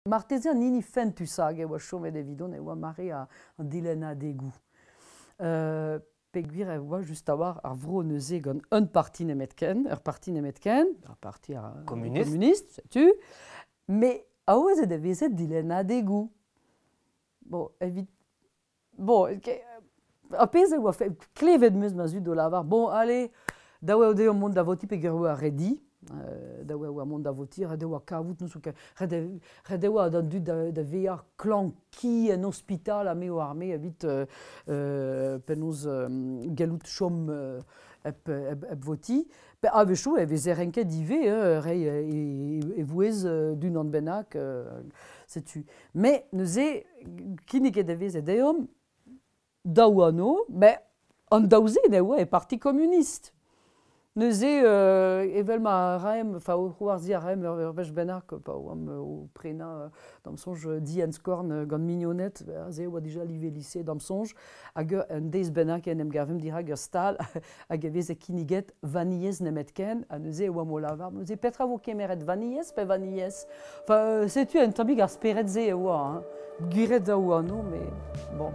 Marteze an hini fentusañ hag e oa chomet evidon e oa mare an dilennadegoù. Peogwir e oa just a-walc'h ar vro neuze gant un parti nemetken, ur parti nemetken, ar parti Communiste. communiste, setu. Mais aozet e veze dilennadegoù. Bon, evit bon, ar pezh e oa klevet 'm eus ma zud o lavar, bon, allez, dav eo dezhañ mont da votiñ peogwir e oa redi. Dav e oa mont da votiñ, ret e oa kavout n'ouzon ket, ret e oa d'an dud da vezañ klañv-ki en ospital ha me oar me evit penaos gellout chom hep votiñ. A-wechoù e veze renket ivez reiñ e vouezh d'unan bennak, setu. Met neuze, kinniget e veze deomp daou anv, met an daou-se ne oa e Parti Komunist. Neuze, evel ma raemp, enfin o c'hoarzhiñ a raemp ur wech bennak pa oamp o prenañ, d'am soñj, dienn-skorn gant mignoned, aze e oa dija live lise d'am soñj, hag un deiz bennak en em gavemp dirak ur stal hag e veze kinniget vanilhez nemetken, ha neuze e oamp o lavar, neuze petra vo kemeret, vanilhez pe vanilhez? Enfin, setu un tammig ar spered-se e oa, hein. Gwiret a oa anv, mais bon.